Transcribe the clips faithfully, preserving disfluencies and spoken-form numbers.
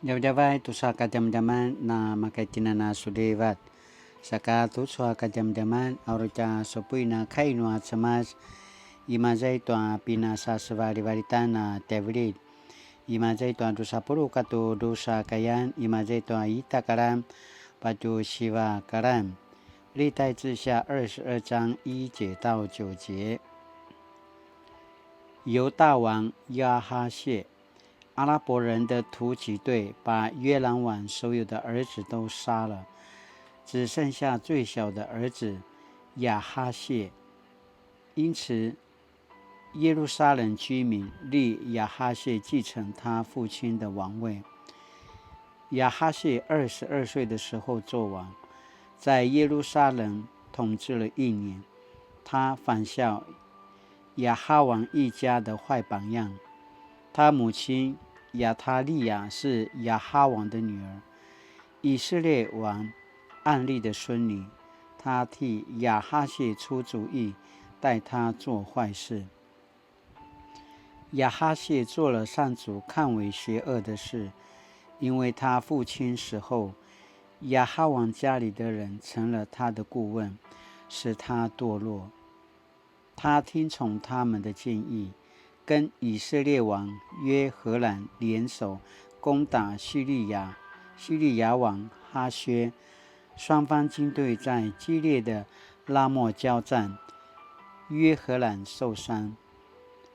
Djavadjavay tucu a kadjamadjaman na makaitjinan a sulivat. Saka tucu a kadjamadjaman a uri tja supuin a kai nua Cemas, imaza i tua pinasasevalivalitan a tjaivililj, imaza i tua drusa puluq katua drusa kayan, imaza i tua ita kalan patje siva kalan. 历代志下二十二章一节到九节。犹大王亚哈谢，阿拉伯人的突击队把约兰王所有的儿子都杀了，只剩下最小的儿子亚哈谢。因此，耶路撒冷居民立亚哈谢继承他父亲的王位。亚哈谢二十二岁的时候作王，在耶路撒冷统治了一年。他仿效亚哈王一家的坏榜样。他母亲亚他利雅是亚哈王的女儿，以色列王暗利的孙女。她替亚哈谢出主意，带他做坏事。亚哈谢做了上主看为邪恶的事，因为他父亲死后，亚哈王家里的人成了他的顾问，使他堕落。他听从他们的建议，跟以色列王约何兰联手攻打叙利亚，叙利亚王哈薛。双方军队在基列的拉末交战，约何兰受伤，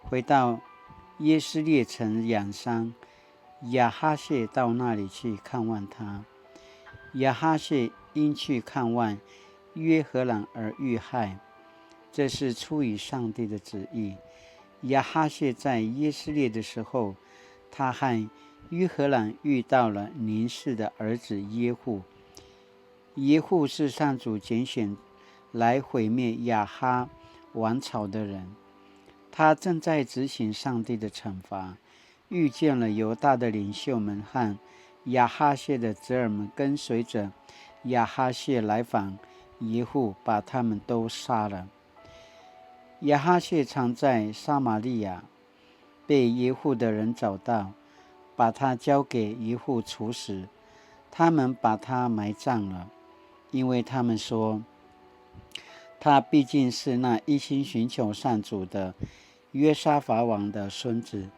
回到耶斯列城养伤。亚哈谢到那里去看望他。亚哈谢因去看望约何兰而遇害，这是出于上帝的旨意。亚哈谢在耶斯列的时候，他和约何兰遇到了尼示的儿子耶户。耶户是上主拣选来毁灭亚哈王朝的人，他正在执行上帝的惩罚，遇见了犹大的领袖们和亚哈谢的侄儿们跟随着亚哈谢来访耶户，把他们都杀了。亚哈谢藏在撒玛利亚，被耶户的人找到，把他交给耶户处死。他们把他埋葬了，因为他们说，他毕竟是那一心寻求上主的约沙法王的孙子。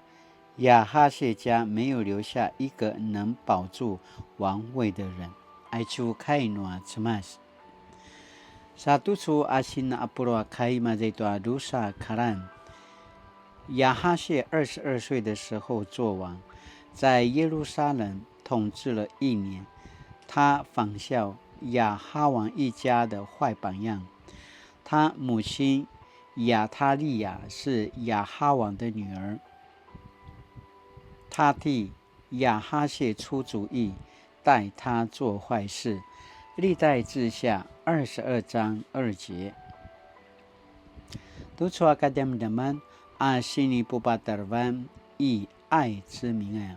亚哈谢家没有留下一个能保住王位的人。Aicu kai nua Cemas. Sa tucu a sina a pulu a kai mazay tua drusa kalan. 亚哈谢二十二岁的时候作王，在耶路撒冷统治了一年。他仿效亚哈王一家的坏榜样。他母亲亚他利雅是亚哈王的女儿，他替亚哈谢出主意，带他做坏事。历代志下二十二章二节。Tucu a kadjamadjaman a sinipupatarevan i 爱之名 aya.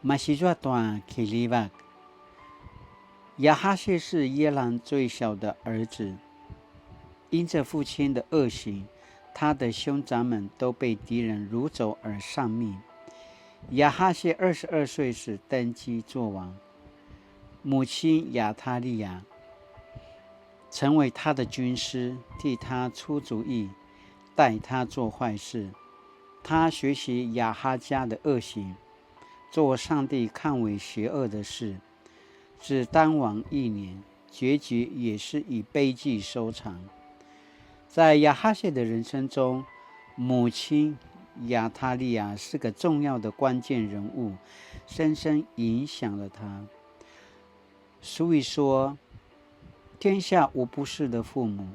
Masizua tua kiljivak. 亚哈谢是约兰最小的儿子，因着父亲的恶行，他的兄长们都被敌人掳走而丧命。亚哈谢二十二岁时登基作王，母亲亚他利雅成为他的军师，替他出主意，带他做坏事。他学习亚哈家的恶行，做上帝看为邪恶的事，只当王一年，结局也是以悲剧收场。在亚哈谢的人生中，母亲亚他利雅是个重要的关键人物，深深影响了他。俗语说，天下无不是的父母，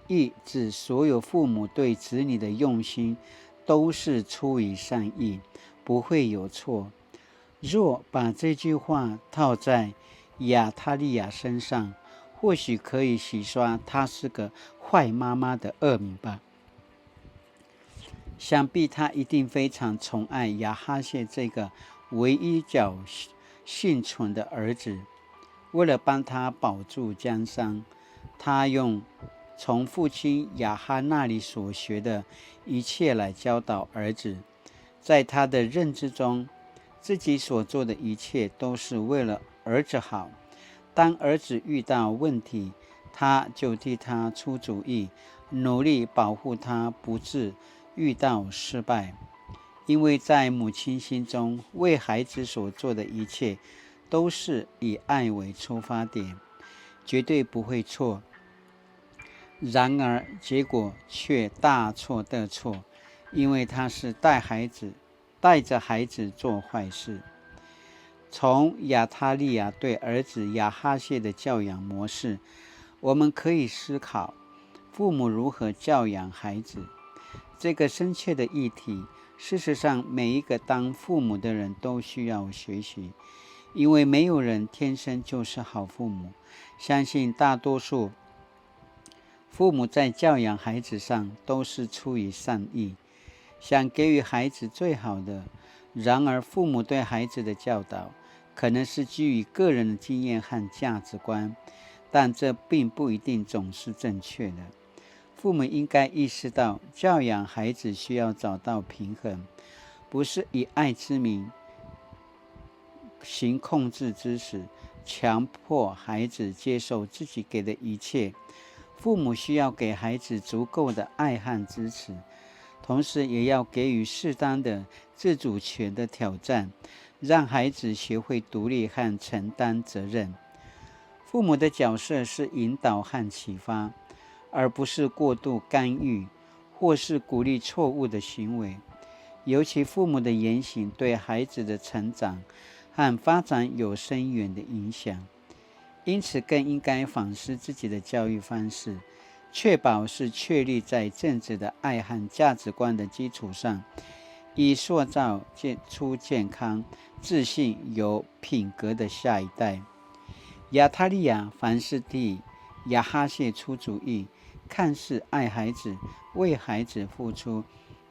意指所有父母对子女的用心都是出于善意，不会有错。若把这句话套在亚他利雅身上，或许可以洗刷她是个坏妈妈的恶名吧。想必她一定非常宠爱亚哈谢这个唯一叫幸存的儿子。为了帮他保住江山，她用从父亲亚哈那里所学的一切来教导儿子。在她的认知中，自己所做的一切都是为了儿子好。当儿子遇到问题，他就替他出主意，努力保护他不致遇到失败。因为在母亲心中，为孩子所做的一切都是以爱为出发点，绝对不会错。然而，结果却大错特错，因为他是带孩子，带着孩子做坏事。从亚他利雅对儿子亚哈谢的教养模式，我们可以思考父母如何教养孩子这个深切的议题。事实上，每一个当父母的人都需要学习，因为没有人天生就是好父母。相信大多数父母在教养孩子上都是出于善意，想给予孩子最好的。然而，父母对孩子的教导可能是基于个人的经验和价值观，但这并不一定总是正确的。父母应该意识到，教养孩子需要找到平衡，不是以爱之名行控制之实，强迫孩子接受自己给的一切。父母需要给孩子足够的爱和支持，同时也要给予适当的自主权的挑战，让孩子学会独立和承担责任。父母的角色是引导和启发，而不是过度干预或是鼓励错误的行为。尤其父母的言行对孩子的成长和发展有深远的影响，因此更应该反思自己的教育方式，确保是确立在正直的爱和价值观的基础上，以塑造健-，出健康、自信、有品格的下一代。亚他利雅凡事替亚哈谢出主意，看似爱孩子、为孩子付出，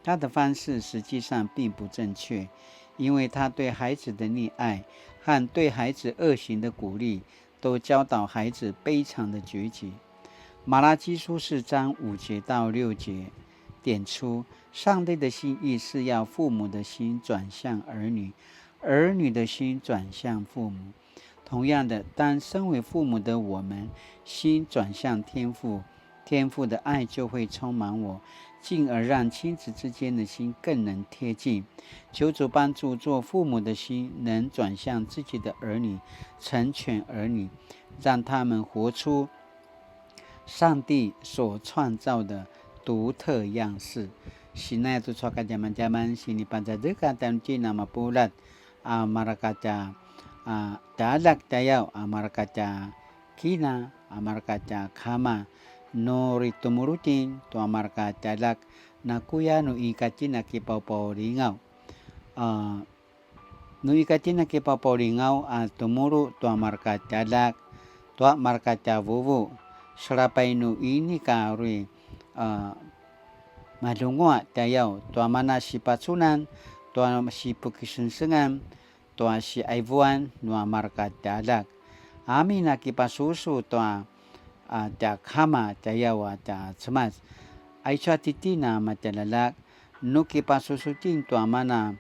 他的方式实际上并不正确，因为他对孩子的溺爱和对孩子恶行的鼓励，都教导孩子悲惨的结局。马拉基书四章五节到六节点出，上帝的心意是要父母的心转向儿女，儿女的心转向父母。同样的，当身为父母的我们心转向天父，天父的爱就会充满我，进而让亲子之间的心更能贴近。求主帮助做父母的心能转向自己的儿女，成全儿女，让他们活出上帝所创造的独特样式。Sinai tucu a kadjamadjaman, sinipadjadjeka tjanuitjen a mapuljat, a mareka tja, a, tja aljak tjayaw, a mareka tja kina, a mareka tja kama, nu uri temulu itjen tua mareka tja aljak, nakuya nu ika itjen a kipaupaulingaw. A, nu ika itjen a kipaupaulingaw a temulu tua mareka tja aljak, tua mareka tja vuvu, selapay nu inika uri, a, malunguaq tjayaw, tua mana sipacunan, tua sipukisengsengan, tua siqaivuan nua mareka tja aljak. Amin a kipasusu tua, a, tja kama tjayaw a tja Cemas. Aicu a titjen a matjaljaljak, nu kipasusu itjen tua mana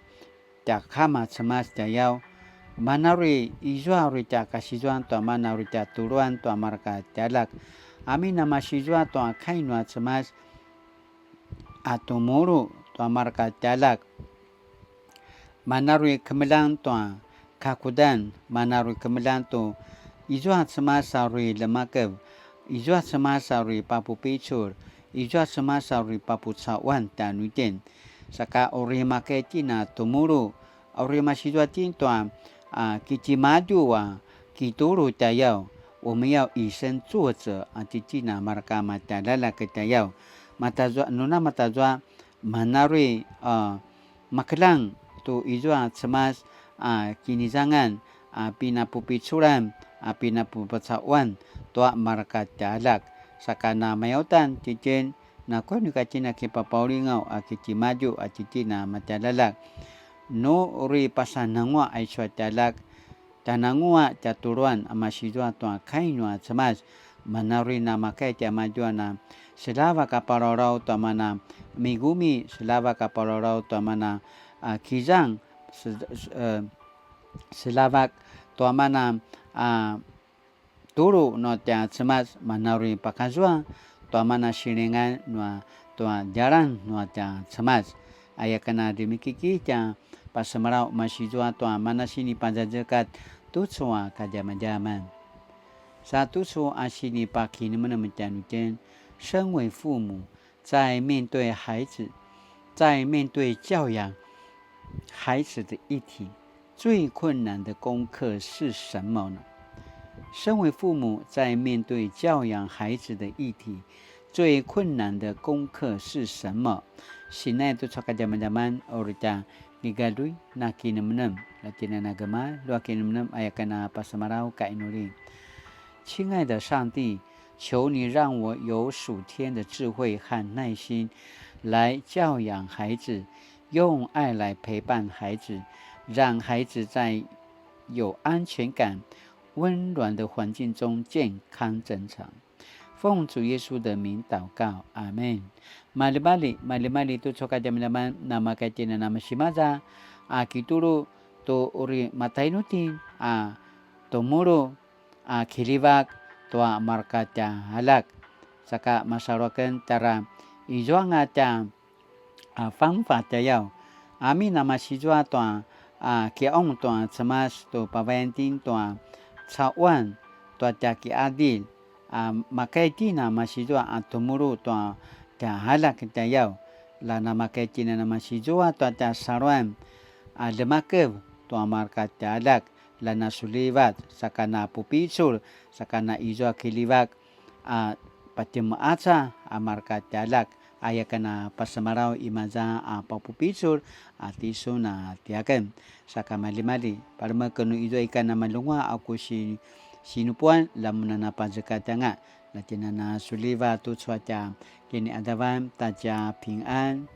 tja kama Cemas tjayaw, mana uri izua uri tja kasizuan tua mana uri tja tuluan tua mareka tja aljak. Amin a masizua tua kai nua Cemas a temulu tua mareka tja aljak. Mana uri kemeljang tua kakudan, mana uri kemeljang tu izua Cemas a uri ljemakev, izua Cemas a uri papupicul, izua Cemas a uri papucaquan tjanuitjen. Saka uri makaya itjen a temulu, a uri masizua itjen tua, a, kitimadju a kitulu tjayaw, 我們要以身作則 a titjen a mareka matjaljaljak tjayaw. Matazua, nuna matazua, mana uri, a, makeljang tu izua Cemas a kinizangan, a pinapupiculan, a pinapupacaquan tua mareka tja aljak. Saka na mayautan titjen, nakuya nu ika itjen a kipapaulingaw a kitimadju a titjen a matjaljaljak. Nu uri pasananguaq aicu a tja aljak, tjananguaq tja tuluan a masizua tua kai nua Cemas. Mana uri namakaya tiamadju a na seljavak a palaulaw tua mana migumi, seljavak a palaulaw tua mana, a, kizang, se-, se-, e, selavak tua mana a tulu nua tja Cemas, manu uri pakazua tua mana silingan nua tua djalan nua tja Cemas. Aya ken a demikiki tja pasemalaw, masizua tua mana sinipazazekatj tucu a kadjamadjaman. Sa tucu a sinipakinemenem tjanuitjen, 身為父母，在面對孩子，在面對教養孩子的議題，最困難的功課是什麼呢？身為父母，在面對教養孩子的議題，最困難的功課是什麼？Sinai tucu a kadjamadjaman, uri tja kigalju na kinemenem, la tjinana gemalju a kinemenem, aya ken a pasemalaw ka inuli. 親愛的上帝，求你讓我有屬天的智慧和耐心來教養孩子，用愛來陪伴孩子，讓孩子在有安全感、溫暖的環境中健康成長。奉主耶穌的名禱告，阿們。Maljimalji, maljimalji tucu a kadjamadjaman, namakaya itjen a namasimaza a kitulu tu uri matainutin a temulu a kiljivak tua marka tja aljak. Saka masalu aken tjara izuanga tja a fangfa tjayaw. Amin a masizua tua a kiqaung tua Cemas tu pavayan itjen tua caquan tua tja kiqadilj, a makaya itjen a masizua a temulu tua tja aljak tjayaw. La namakaya itjen a namasizua tua tja saluan a ljemakev tua marka tja aljak, la nasuljivat, saka napupicul, saka na izua kiljivak, a patjemeqaca a marka tja aljak, aya ken a pasemalaw imaza a papupicul a tisun a tiaken. Saka maljimalji, palemeken nu izua ika namalunguaq a ku si-, sinupuan, la mun a napazekatj anga, la tjinana suljivat tucu a tja kiniqadavan ta tja pingan.